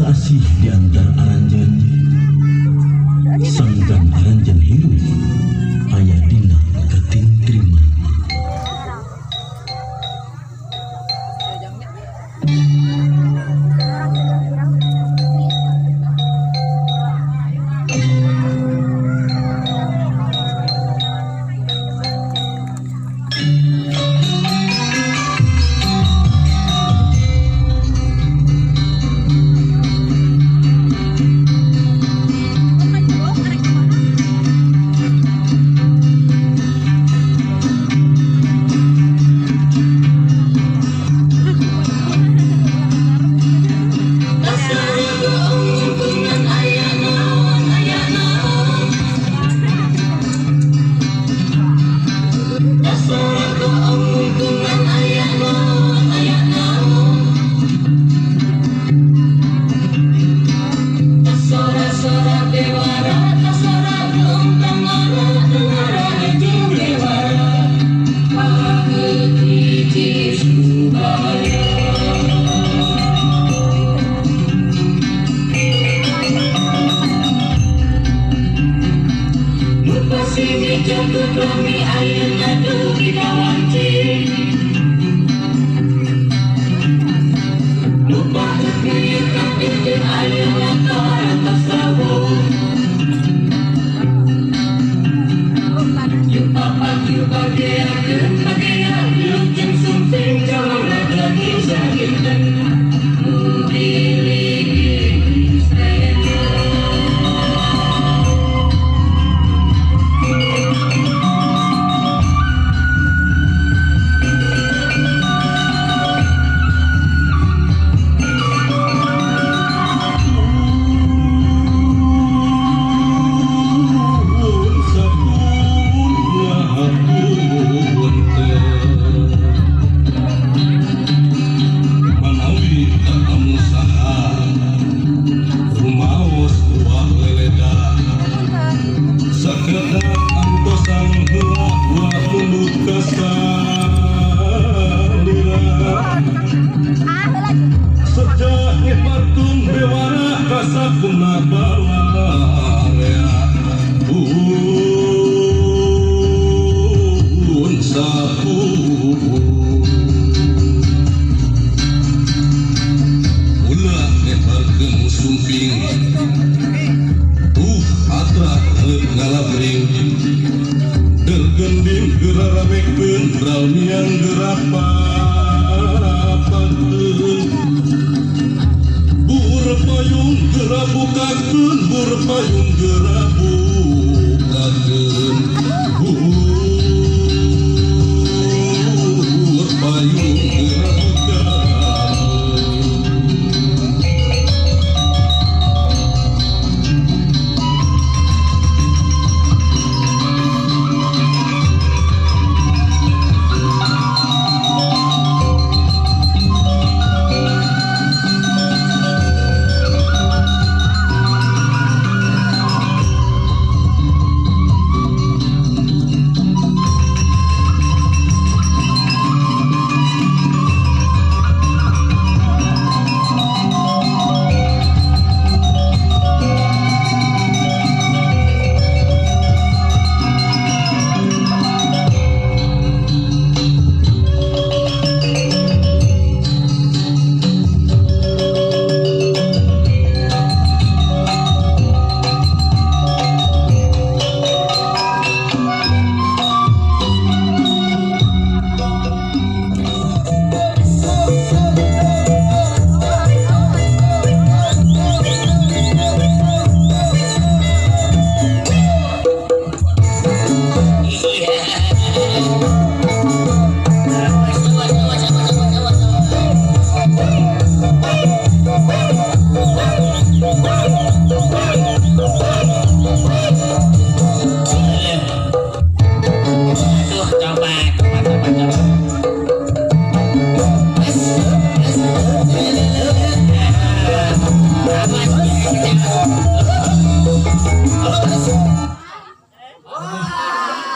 Asih di antara aranjeun, sangkan aranjeun hirup aya dina katintriman.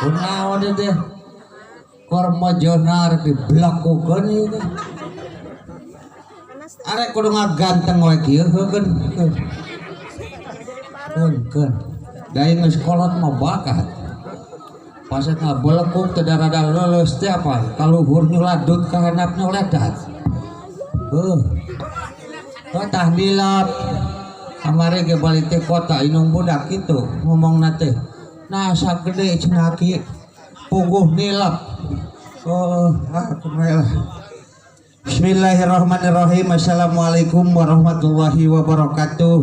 Kunaon teh? Kormojona arep dibelakukeun ieu teh. Arek kudu ngaganteng we kieu heukeun. Keun keun. Da geus kolot mah bakat. Pas ngabelekuk teu rada leuleus teh apa? Kaluhur nyuladut ka handap nyuledat. Heuh. Oh, tah nilap. Kamari ge balik teh kota inung budak kitu ngomongna teh. Nah sagede cenah ki puguh nilap. Oh, ah kumaha lah. Bismillahirrahmanirrahim. Assalamualaikum warahmatullahi wabarakatuh.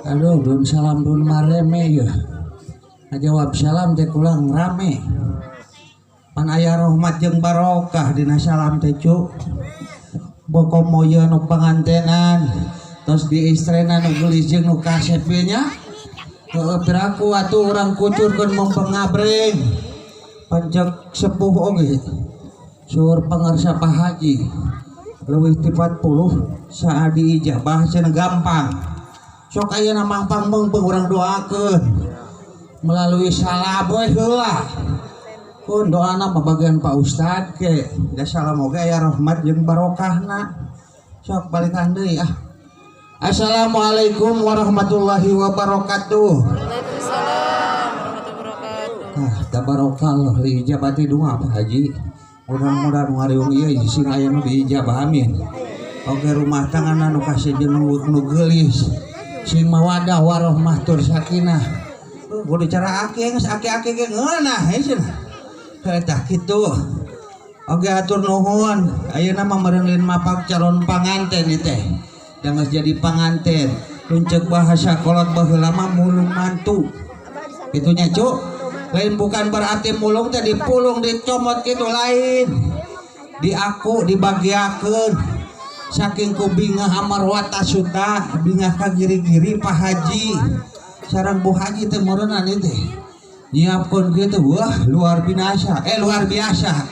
Aduh, dun salam dun mareme ya. Ngajawab salam teh kurang rame. Pan aya rahmat jeung barokah dina salam teh cu. Bokomo ieu nu pangantenan, tos di istrena nu geulis jeung nu kasep ieu nya. Heueuh piraku atuh urang kucurkeun mempengabring. Pancek sepuh oge. Sur pangarsa Pak Haji leuwih ti 40 saat diijabah cenah gampang. Sok ayeuna mah pangmeungpeung urang doakeun melalui salam we heula. Kun doana mah bagian Pak Ustad ke da salam oge aya rahmat jeung barokahna. Sok balikan deui ah. Assalamualaikum warahmatullahi wabarakatuh. Waalaikumsalam warahmatullahi wabarakatuh. Ah, tabarokallah li ijabati doa Pak Haji. Mudah-mudahan ngariung ieu sing aya nu diijabah amin. Oge rumah tangga nu kasih jeung nu geulis. Sing mawadah warahmah tur sakinah. Kudu cara aki geus aki-aki ge ngeunah heuh cenah. Heuh tah kitu. Oge hatur nuhun. Ayeuna mah meureun lain mapak calon panganten ieu teh. Da geus jadi panganten. Lunceuk bahasa kolot baheula mah mulung mantu. Kitu nya cu. Lain bukan berarti mulung teh dipulung dicomot gitu lain. Diaku dibagiakeun. Saking ku bingah amarwata suta bingah ka giri-giri Pak Haji. Sareng Bu Haji teh meureunnan ieu teh. Nyiapkeun kitu wah luar biasa. Luar biasa.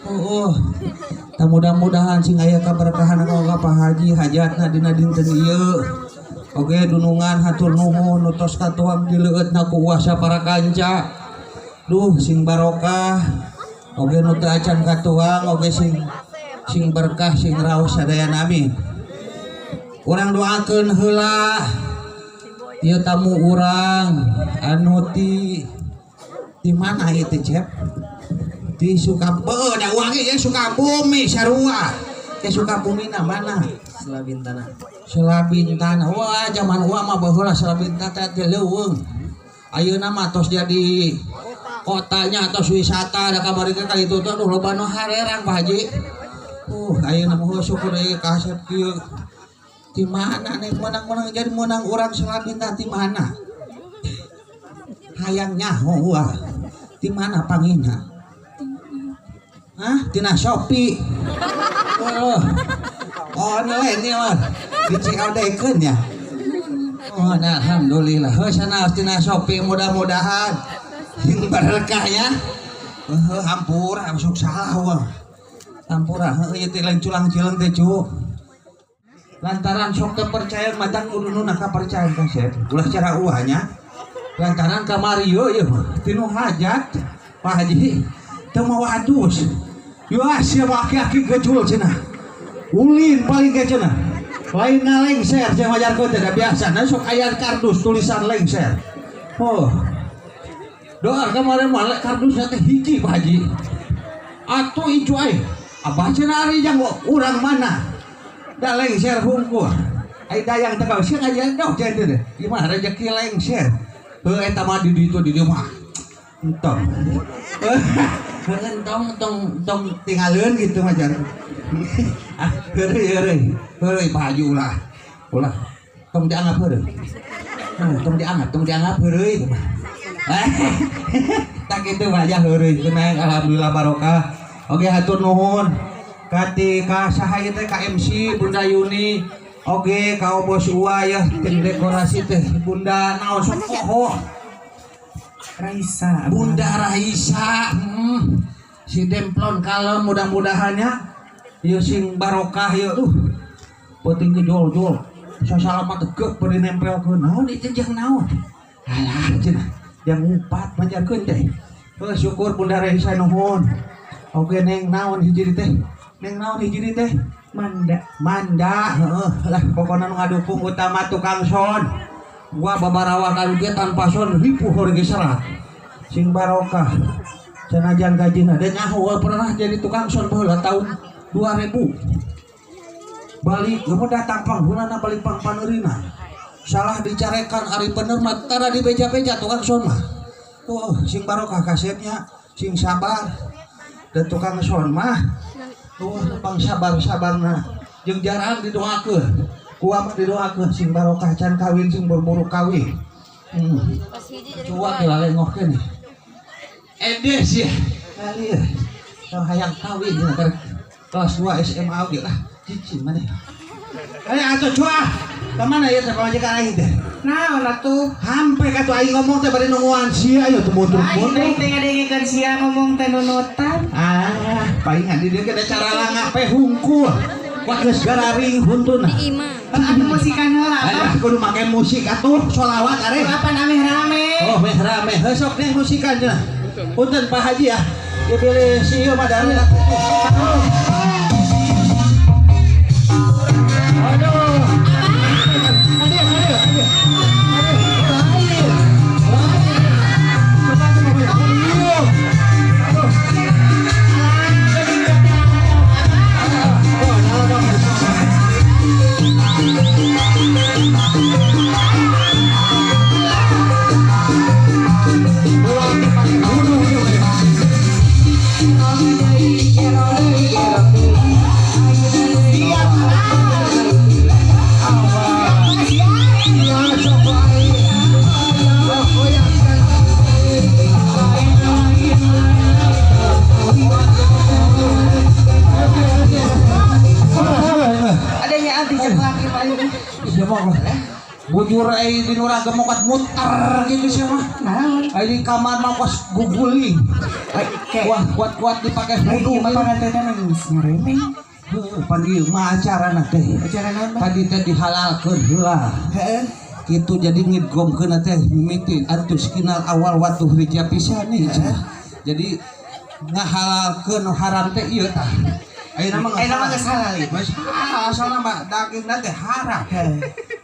Oh, oh. Tah mudah-mudahan sing aya kaberkahan ka Pak Haji hajatna dina dinten ieu. Oge dunungan hatur nuhun nu tos katuang dileueutna ku uasa para kanca. Duh sing barokah. Oge nu teu acan katuang oge sing sing berkah sing raos sadayana amin. Urang doakeun heula ieu tamu urang anu ti mana ieu teh Cep? Di Sukabumi, da wangi ya Sukabumi sarua. Teh Sukabumi na mana? Selabintana. Selabintana. Wah, zaman uang mah baheula Selabintana teh leuweung. Ayeuna mah tos jadi kotanya atau wisata ada kamari ke kali itu tuh aduh loba nu harerang Pak Haji. Ayeuna mah syukur euy kasep kieu. Di mana nih menang-menang jadi menang urang Selabintana di mana? Hayang nyaho wah. Di mana pangina? Hah? Tina Shopee. Oh, online ya, mah. Di COD-keun ya. Oh, nah, alhamdulillah. Heuh sana tina Shopee mudah-mudahan sing berkah ya. Heuh hampura masuk salah wah. Hampura heuh ieu teh lain culang-cileung teh cu. Lantaran sok teu percaya matang kudu nu kapercaya kasep. Ulah cara uahnya. Lantaran kamari ieu ieu mah tinu hajat Pak Haji teu mawa adus. Yuah sia mah aki-aki gejul cenah. Ulin paling ge cenah. Lain ngalengser cenah wajarkeun teh da biasa na sok aya kardus tulisan lengser. Oh. Doa kemarin mah kardusna teh hiji Pak Haji. Atuh icu ai. Abah cenah ari jang urang mana? Da lengser hungkul. Ai dayang teh sia ngajian dok cenah teh. Gimana rezeki lengser. Heuh eta mah di ditu di dieu mah. Entong. Entong tong tong tinggalin gitu mah jar. Ah, heureuy heureuy. Heureuy Pak Haji ulah. Ulah. Tong dianggap heureuy. Tong dianggap heureuy mah. Tak kitu mah aja heureuy cenah alhamdulillah barokah. Oke hatur nuhun. Kati ka saha ieu teh ka MC Bunda Yuni. Oke ka Bos Uwa ya tim dekorasi teh Bunda naon sok poho. Raisa. Bunda Raisa. Si Demplon kalem mudah-mudahannya ieu sing barokah ieu tuh. Penting ge jol-jol. Sasalamat tegek bari nempelkeun naon ieu jeung naon. Alah cenah jang ngupat majarkeun teh. Heuh syukur Bunda Raisa nuhun. Oke neng naon hiji teh. Neng naon hiji deui teh? Manda. Manda, heeh lah pokona nu ngadukung utama tukang son. Gua babarawa ka dieu tanpa son ripuh ge serat. Sing barokah. Sanajan gajina da nyaho pernah jadi tukang son baheula tahun 2000. Balik geus datang panghulana balik pangpaneurina. Salah dicarekan ari bener mah tara dibeja-beja tukang son mah. Oh, sing barokah kasepnya, sing sabar. Dan tukang son mah oh pang sabar-sabarna jeung jarang didoakeun. Kuah mah didoakeun sing barokah can kawin sing buru-buru kawin. Cuak dilalengohkeun. Edes ya. Kali kalau hayang kawin ya kelas 2 SMA oge lah. Cicing maneh. Ayo atuh cuah. Ka mana ieu teh pamajikan aing teh? Naon atuh? Hampe ka tuh aing ngomong teh bari nungguan sia ayo teu mundur-mundur. Aing teh ngadengekeun sia ngomong teh nunutan. Ah, palingan di dieu ge cara langak pe hungkul. Wah geus gararing huntuna. Di imah. Atuh musikan heula atuh. Kudu make musik atuh sholawat are. Kapan ameh rame? Oh, meh rame. Heuh sok neng musikan cenah. Punten Pak Haji ya. Dipilih si ieu mah dari. Aduh. Aduh, aduh, aduh. Lain. Lain. Coba tuh. Aduh. Bujur ai di nurah gemokat muter gitu sih mah. Naon? Ai di kamar mah kos guguling. Wah, kuat-kuat dipakai wudu. Ieu mah teh geus ngaremeh. Heuh, pan ieu mah acarana teh. Acara naon? Tadi teh dihalalkeun heula. Heeh. Kitu jadi ngidgomkeun teh mimiti antus kinal awal watu hrijia pisan nih. Jadi ngahalalkeun haram teh ieu tah. Ayeuna mah geus halal ieu. Geus halal asalna mah dagingna teh haram.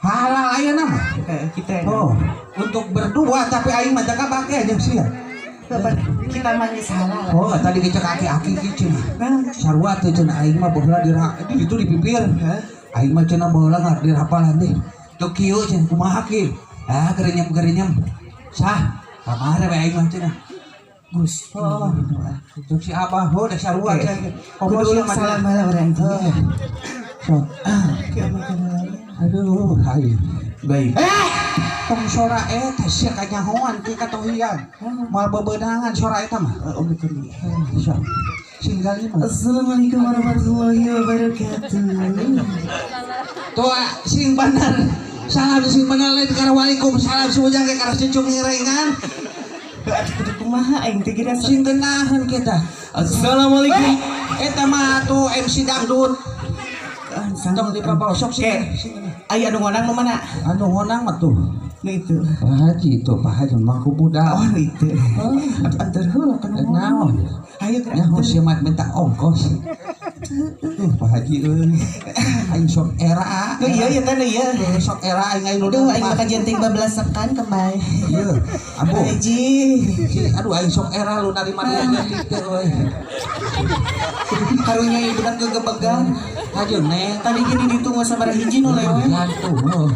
Halal ayeuna mah. Kita. Oh, untuk berdua tapi aing mah jaga bake jeung sia. Kita mah geus halal. Oh, tadi ge cek aki-aki kieu cenah. Sarua teh cenah aing mah baheula di itu di pipir. Aing mah cenah baheula dirapalan teh. Teu kieu cenah kumaha kieu? Ah, gerenyem-gerenyem. Sah, kamari we aing mah cenah. Gus. Oh, cek si abah oh da sarua cenah. Kudu ulang salam bala urang teh. So. Aduh, aing. Baik. Tong sora eta sia kanyahoan ke katohian. Moal bebeunangan sora eta mah. Oh, betul. Sok. Sing gali mah. Assalamualaikum warahmatullahi wabarakatuh. Tuh sing bener. Salam sing bener lain kana waalaikumsalam sujang ge kana cucung ngirengan. Atuh kumaha aing teh geus sing geunaheun kita. Assalamualaikum. Eta mah atuh MC dangdut. Tong di papaw sok sing. Aya anu ngonang nu mana? Anu ngonang mah tuh. Nu itu. Pak Haji itu, Pak Haji mangku budak. Oh itu. Atuh antar heula kana naon? Hayu geura. Nyaho sia mah minta ongkos. Pak Haji euy. Aing sok era. Nu ieu ieu teh nu ieu. Sok era aing aing nu duh aing mah kajenting bablasekan kembali. Ieu. Ambo. Haji. Aduh aing sok era lu narima duit teh euy. Karunya ieu budak gegebegan. Hajeun neng. Tadi gini ditunggu sabaraha hiji nu lewat. Tuh.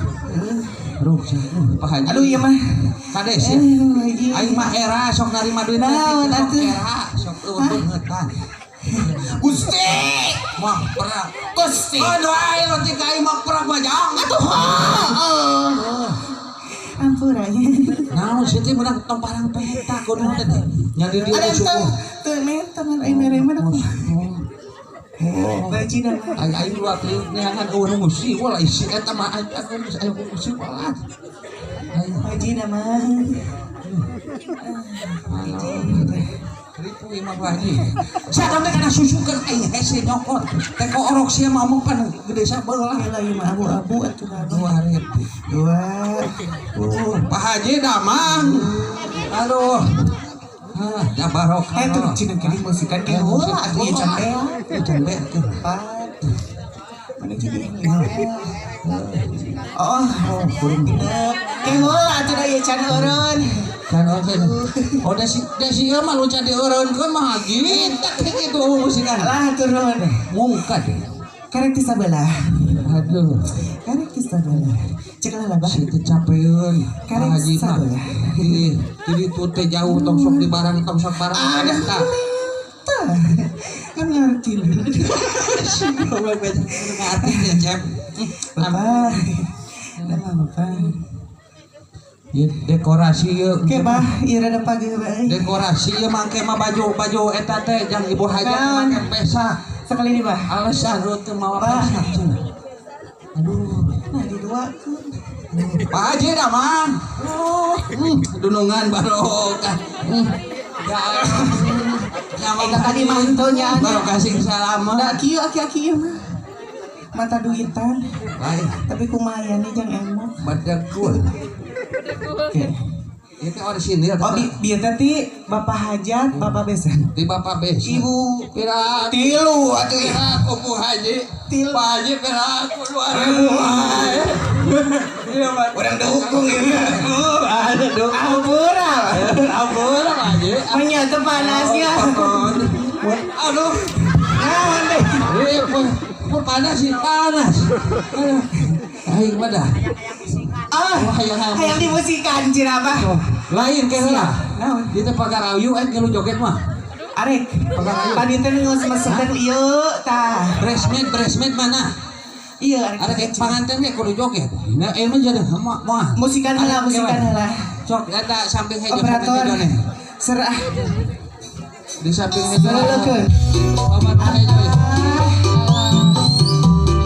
Aduh, Pak Haji. Aduh ieu mah. Kades ya. Aing mah era sok narima duit naon atuh. Era sok eueuh beungetan. Gusti mah perang. Gusti. Aduh aing lo tika aing mah perang mah jang. Atuh. Ampura nya. Naon sih teh meunang tong parang peta kudu teh. Nya di dieu suku. Teu menta man aing mere mah. Bajina mah. Aing dua tilu neangan eueuh nu ngusi wala isi eta mah aing geus aya ngusi wala. Bajina mah. Ripu imah Pak Haji. Sadam teh kana susukeun aing hese nyokot. Teh orok sia mah omong pan gede sabelah. Heula ieu mah abu-abu atuh 2000. Dua. Pak Haji damang. Aduh. Ah, ya barokah. Eh tuh cina kiri musikan ke heula atuh ieu can beak. Can beak tuh. Empat. Mana jadi? Oh, kurang. Genep. Ke heula atuh da ieu can eureun. Can oke. Oh, da si ieu mah lu can dieureunkeun mah gitak kitu musikan. Alah turun. Mungkat. Karek ti sabelah. Aduh. Karek ti sabelah. Cek lah bah. Si teu capeun. Karek Haji mah. sabelah. Ih, jadi tuh teh jauh tong sok di barang tong sok barang. Ada. Tah. Tah. Kan ngerti lu. Si goblok ngerti ya, Cep. Bapak. Nama bapak. Ieu dekorasi ieu. Oke bah, ieu rada pagi bae. Dekorasi ieu mangke mah baju-baju eta teh jang ibu hajat Naon? make pesak. Sekali nih bah. Alasan lu teu mawa Bah. pesak cenah. Aduh. Nah diduakeun. Pak Haji dah mah. Oh, dunungan barokah. Ya. Nyawa Eh, tadi mah henteu nya. Barokah sing salamet. Da kieu aki-aki ieu mah. Mata duitan, Baik, tapi kumaha nih jang emok. badegul. Oke. Itu orisinil. Oh, bieu teh ti Bapak Hajat, Bapak Besan. Di Bapak Besan. Ibu Pira tilu atuh ya. pira aku Bu Haji. Tilu. Pak Haji pira aku 2000 wae. Iya, Pak. Urang dukung ieu. Oh, ada dukung. Ampura. Ampun, Pak Haji. Menyatu panasnya. Aduh. Naon deh. Eh, pun panas sih, panas. Aduh. Aing pada. Ah, Wah, hayang hayang. hayang dimusikan cenah bah. Lain ke heula. Naon? Di teh pagar ayu eh lu joget mah. Arek. Pagar ayu. Tadi teh geus mesekeun ieu tah. Bridesmaid, bridesmaid mana? Iya, arek. Ada kayak panganten ge kudu joget. Nah, eh mah jadi mah mah. Musikan heula, musikan heula. Sok eta samping hejo Operator. samping hejo nih. Serah. Di samping hejo. Sereukeun. Obat hejo.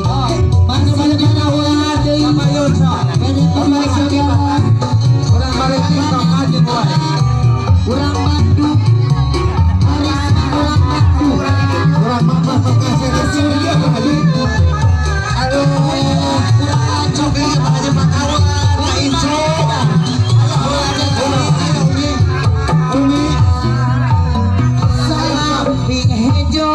Oh, Bantu bantu kawat deui. Bapak Yun sok. Balik oge Bapak. Urang balik TikTok aja wae. Urang Bandung. Haris urang Bandung. Urang mah mah kasih ke Pak Haji. Aduh, Urang sok ieu Pak Haji Pak Kawan, Pak Ince. Umi, Umi. Samping hejo.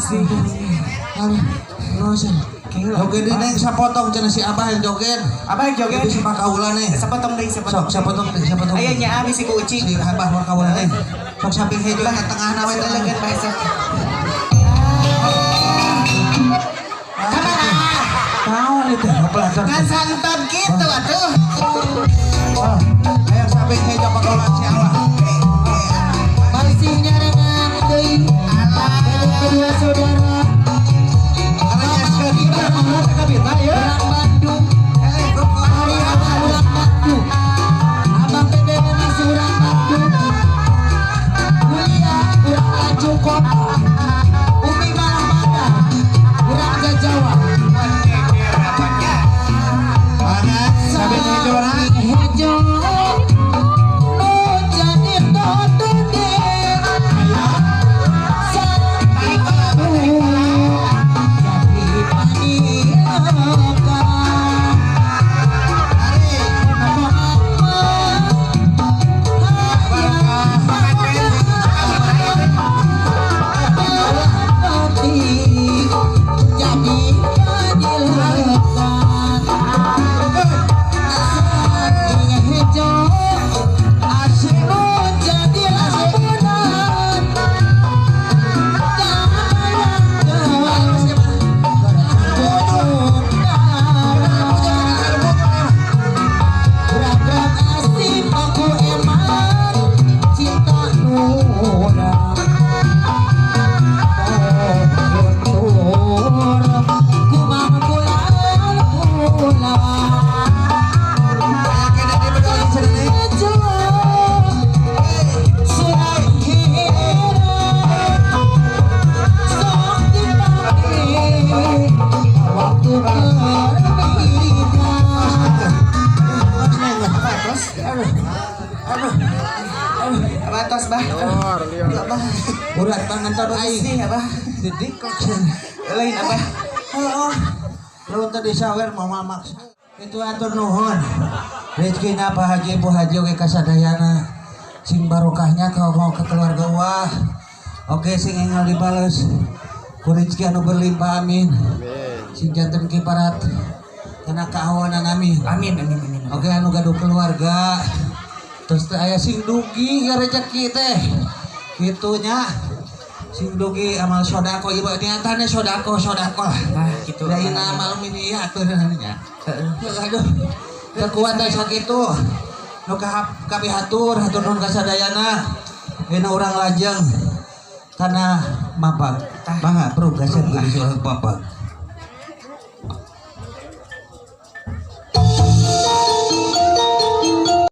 Asli. Aduh, nosen. Oke, neng sapotong cenah si Abah yang joget. Abah yang joget. Jadi si pakaula nih. Sapotong deui, sapotong. Sok sapotong deui, sapotong. Aya nya abi si ku Uci. Si Abah war kaula nih. Sok samping hejo ka tengahna we teh leungeun bae sok. Kamana? Naon itu? Pelakon. Ngan santan kitu atuh. Ayo samping hejo pakaula si Abah. Masih nyarengan deui. Kedua saudara. Orang Bandung, hari Abah orang Bandung, Abang PBB masih orang Bandung, kuliah orang Tanjung Kota, Umi malah mana, orang Jawa. Samping hejo, nu jadi totode, saking anu jadi panilakan. Jadi panilakan. Saking hejo nu jadi lamunan. Gerak-gerak asik aku eman cinta nura tur kumang pulang surat sok dipake waktu berbeda. Abah tos bah. Abah. Urat tangan tadi aing. Sih abah. Didikok. Lain abah. Heeh. Lu tadi sawer mau maksa. Itu atur nuhun. Rezekina Pak Haji Bu Haji oge kasadayana. Sing barokahnya kau mau ke keluarga wah. Oke sing enggal dibales. Ku rezeki anu berlimpah amin. Sing janten kiparat kana kaawanan amin. Amin amin amin. Oke anu gaduh keluarga. Terus teh aya sing dugi ya rezeki teh. Kitu nya. Sing dugi amal sodako ieu niatane sodako sodako lah. Nah, gitu. Da ina amal mini aturan nya. Aduh. Kekuatan sakitu. Nu kapihatur hatur nuhun kasadayana. Dina urang lajeng kana mapag. Mangga perlu gasep geus urang mapag.